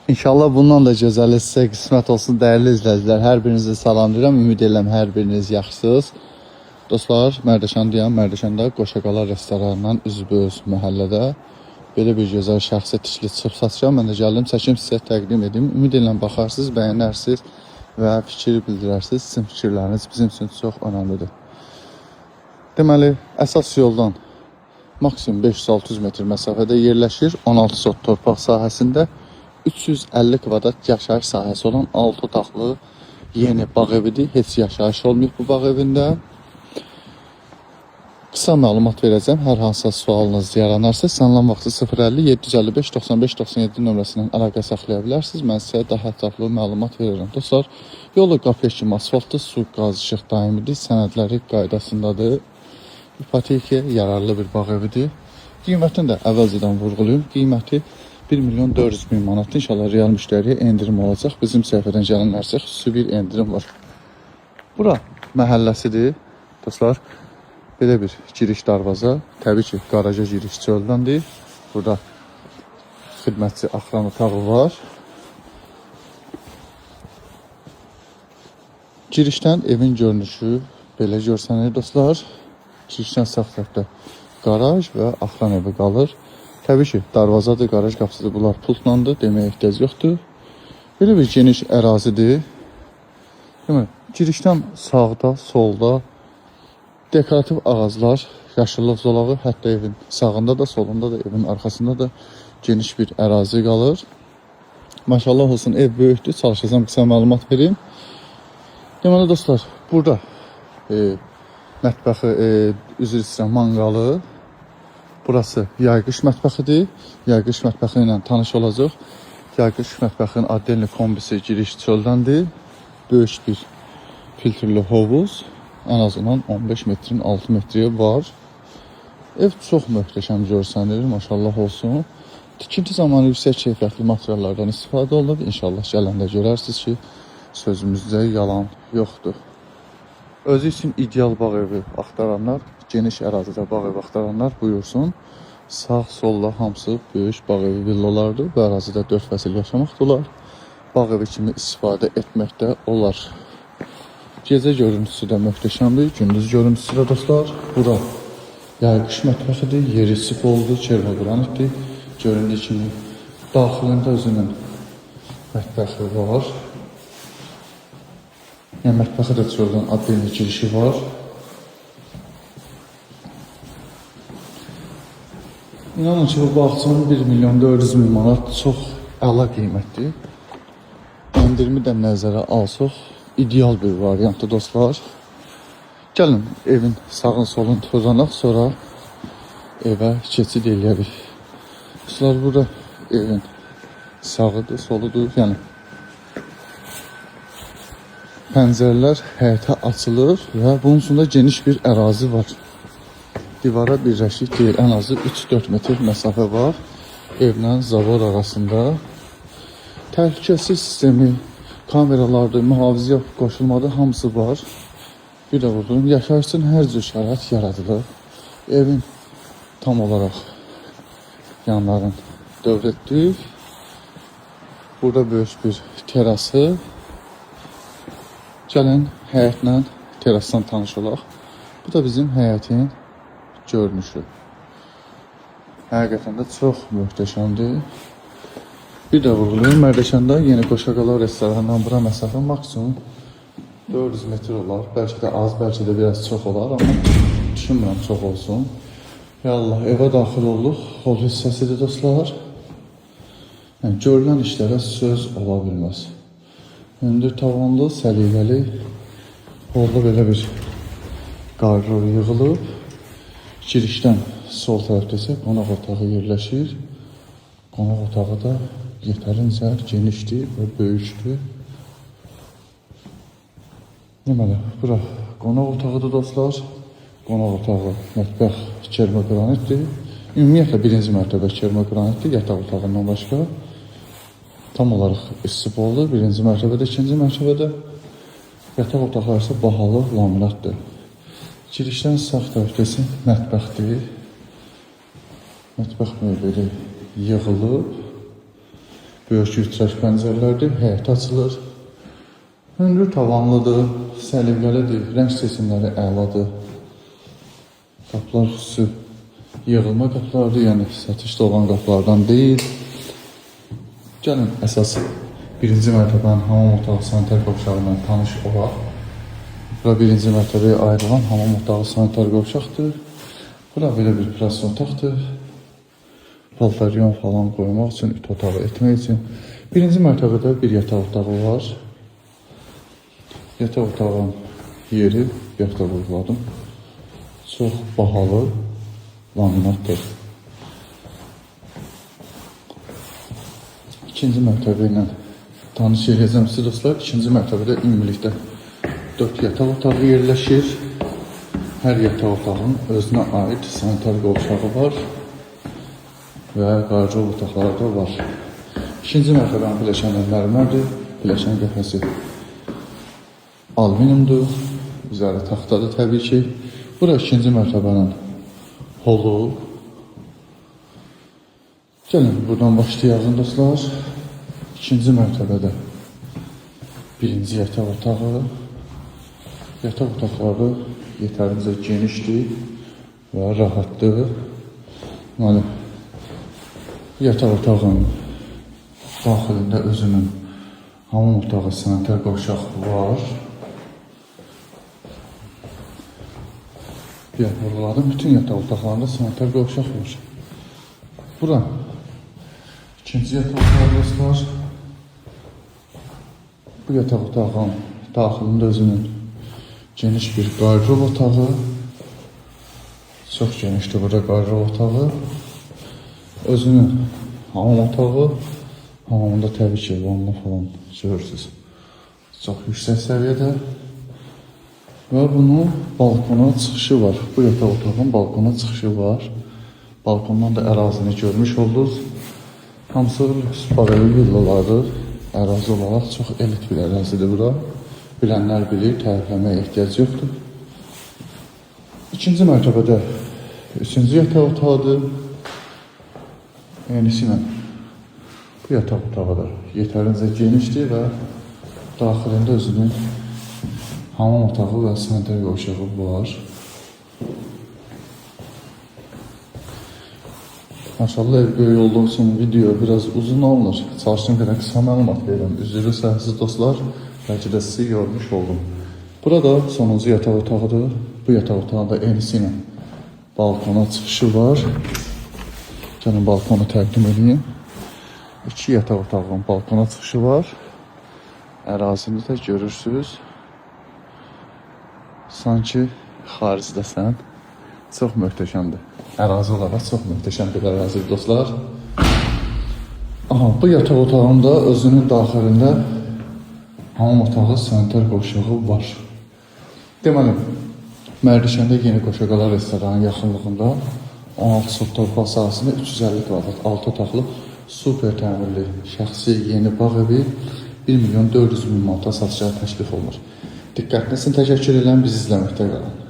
İnşallah bundan da gözəli sizə qismət olsun dəyərli izləyicilər. Hər birinizi salamlayıram. Ümid edirəm hər biriniz yaxşısınız. Dostlar, Mərdəkandayam. Mərdəkanda Qoşaqala restoranından üzbəüz məhəllədə belə bir gözəl şəxsi tikili çıxıb satacağam. Mən də gəldim, çəkim sizə təqdim edim. Ümid edirəm baxarsınız, bəyənərsiniz və fikir bildirərsiniz. Sizin fikirləriniz bizim üçün çox önəmlidir. Deməli, əsas yoldan maksimum 500-600 metr məsafədə yerləşir. 16 sot torpaq sahəsində 350 kvadrat yaşayış sahəsi olan 6 otaqlı yeni bağ evidir. Heç yaşayış olmayıb bu bağ evində. Qısa məlumat verəcəm. Hər hansısa sualınız yaranarsa, istənilən vaxtı 050 755 95 97 nömrəsindən əlaqə saxlaya bilərsiniz. Mən sizə daha ətraflı məlumat verirəm. Dostlar, yolu qapıya kimi asfaltlı, su, qaz, işıq daimidir, sənədləri qaydasındadır. İpotekaya yararlı bir bağ evidir. Qiymətini də əvvəlcədən vurğulayım. Qiyməti 1 milyon 400 min manatdır. İnşallah real müştəriyə endirim olacaq. Bizim səhifədən gələnlərsə xüsusi bir endirim var. Bura məhəlləsidir. Dostlar, belə bir giriş darvaza. Təbii ki, qaraja giriş çöldəndir. Burada xidmətçi axran otağı var. Girişdən evin görünüşü belə görsənir dostlar. Girişdən sağ tərəfdə qaraj və axran evi qalır. Təbii ki, darvazadır, qaraj qapısıdır. Bunlar pultlandır, deməyə ehtiyac yoxdur. Belə bir geniş ərazidir. Deməli, girişdən sağda, solda dekorativ ağaclar, yaşıllıq zolağı, hətta evin sağında da, solunda da, evin arxasında da geniş bir ərazi qalır. Maşallah olsun, ev böyükdür. Çalışacağım qısa məlumat verim. Deməli dostlar, burada mətbəxi, üzr istəyirəm, manqalı. Burası yay-qış mətbəxidir. Yay-qış mətbəxi ilə tanış olacaq. Yay-qış mətbəxinin addelni kombisi giriş çöldəndir. Böyük bir filtrli hovuz. Ən azından 15 metrin 6 metriyə var. Ev çox möhtəşəm görsənir, maşallah olsun. Tikinti zamanı yüksək keyfiyyətli materiallardan istifadə olunub. İnşallah gələndə görərsiniz ki, sözümüzdə yalan yoxdur. Özü üçün ideal bağ evi axtaranlar, geniş ərazidə bağ evi axtaranlar buyursun. Sağ, solda hamısı böyük bağ evi villalardır. Bu ərazidə 4 fəsil yaşamaq da olar. Bağ evi kimi istifadə etmək də olar. Gecə görüntüsü də möhtəşəmdir, gündüz görüntüsü də dostlar. Bura yay-qış mətbəxidir, yeri stoldur, kermogranitdir. Göründüyü kimi daxilində özünün mətbəxi var. Yəni mətbəxə də çöldən addelni girişi var. İnanın ki, bu bağçanın 1 milyon 400 min manat çox əla qiymətdir. Endirimi də nəzərə alsaq, ideal bir variantdır dostlar. Gəlin evin sağın solun tozanaq, sonra evə keçid eləyərik. Dostlar, burada evin sağıdır, soludur, yəni pəncərələr həyətə açılır və bunun üstündə geniş bir ərazi var. Divara birləşik deyil, ən azı 3-4 metr məsafə var evlə zavod arasında. Təhlükəsizlik sistemi, kameralardır, mühafizə qoşulmadı, hamısı var. Bir də vurğulayım, yaşayış üçün hər cür şərait yaradılıb. Evin tam olaraq yanların dövr etdik. Burada böyük bir terası. Gəlin həyətlə terasdan tanış olaq. Bu da bizim həyətin görünüşü. Həqiqətən də çox möhtəşəmdir. Bir də vurğulayım, Mərdəkanda Yeni Qoşaqala restoranından bura məsafə maksimum 400 metr olar. Bəlkə də az, bəlkə də biraz çox olar, amma düşünmürəm çox olsun. Ya Allah, evə daxil olduq. Hol hissəsidir dostlar. Yəni görülən işlərə söz ola bilməz. Hündür tavanlı, səliqəli. Holda belə bir qardır yığılıb. Girişdən sol tərəfdə isə qonaq otağı yerləşir. Qonaq otağı da yetərincə genişdir və böyükdür. Deməli, bura qonaq otağıdır dostlar. Qonaq otağı, mətbəx kermogranitdir. Ümumiyyətlə birinci mərtəbə kermogranitdir, yataq otağından başqa. Tam olaraq istifoldur. Birinci mərtəbədə, ikinci mərtəbədə. Yataq otaqları isə bahalı laminatdır. Girişdən sağ tərəfdə isə mətbəxdir. Mətbəx mebeli yığılıb. Böyük vitraj pəncərələrdir, həyətə açılır. Hündür tavanlıdır, səliqəlidir, rəng seçimləri əladır. Qapılar xüsusi yığılma qapılardır, yəni satışda olan qapılardan deyil. Gəlin əsas birinci mərtəbənin hamam otağı sanitar qovşağı ilə tanış olaq. Bura birinci mərtəbəyə ayrılan hamam otağı sanitar qovşaqdır. Bura belə bir plastik otaqdır. Paltaryon falan qoymaq üçün, ütü otağı etmək üçün. Birinci mərtəbədə bir yataq otağı var. Yataq otağının yeri, bayaq da vurğuladım, çox bahalı laminatdır. İkinci mərtəbə ilə tanış eləyəcəm sizi dostlar. İkinci mərtəbədə ümumilikdə 4 yataq otağı yerləşir. Hər yataq otağının özünə aid sanitar qovşağı var və qardırob otaqları da var. İkinci mərtəbənin pilləkənləri mərmərdir. Pilləkən qəfəsi alüminiumdur. Üzəri taxtadır təbii ki. Bura ikinci mərtəbənin holu. Gəlin buradan başlayalım dostlar. İkinci mərtəbədə birinci yataq otağı. Yataq otaqları yetərincə genişdir və rahatdır. Deməli, yataq otağının daxilində özünün hamam otağı, sanitar qovşaq var. Bir vurğuladım, bütün yataq otaqlarında sanitar qovşaq var. Bura ikinci yataq otağı dostlar. Bu yataq otağının daxilində özünün geniş bir qardırop otağı. Çox genişdir burada qardırop otağı. Özünün hamam otağı. Hamamında təbii ki, vanna falan görürsünüz. Çox yüksək səviyyədə. Və bunun balkona çıxışı var. Bu yataq otağının balkona çıxışı var. Balkondan da ərazini görmüş oldunuz. Hamısı lüks bağ evi villalardır. Ərazi olaraq çox elit bir ərazidir bura. Bilənlər bilir, tərifləməyə ehtiyac yoxdur. İkinci mərtəbədə üçüncü yataq otağıdır. Eynisi ilə bu yataq otağı da yetərincə genişdir və daxilində özünün hamam otağı və sanitar qovşağı var. Maşallah ev böyük olduğu üçün video biraz uzun alınır. Çalışdım qədər qısa məlumat verirəm. Üzr əziz dostlar, bəlkə də sizi yormuş oldum. Burada sonuncu yataq otağıdır. Bu yataq otağında eynisi ilə balkona çıxışı var. Gəlin balkonu təqdim edeyim. İki yataq otağının balkona çıxışı var. Ərazini də görürsünüz. Sanki xaricdəsən. Çox möhtəşəmdir. Ərazi olaraq çox möhtəşəm bir ərazidir dostlar. Aha, bu yataq otağında özünün daxilində hamam otağı, sanitar qovşağı var. Deməli, Mərdəkanda Yeni Qoşaqala restoranın yaxınlığında 16 sot torpaq sahəsində 350 kvadrat 6 otaqlı super təmirli şəxsi yeni bağ evi 1 milyon 400 min manata satışa təklif olunur. Diqqətiniz üçün təşəkkür edirəm, bizi izləməkdə qalın.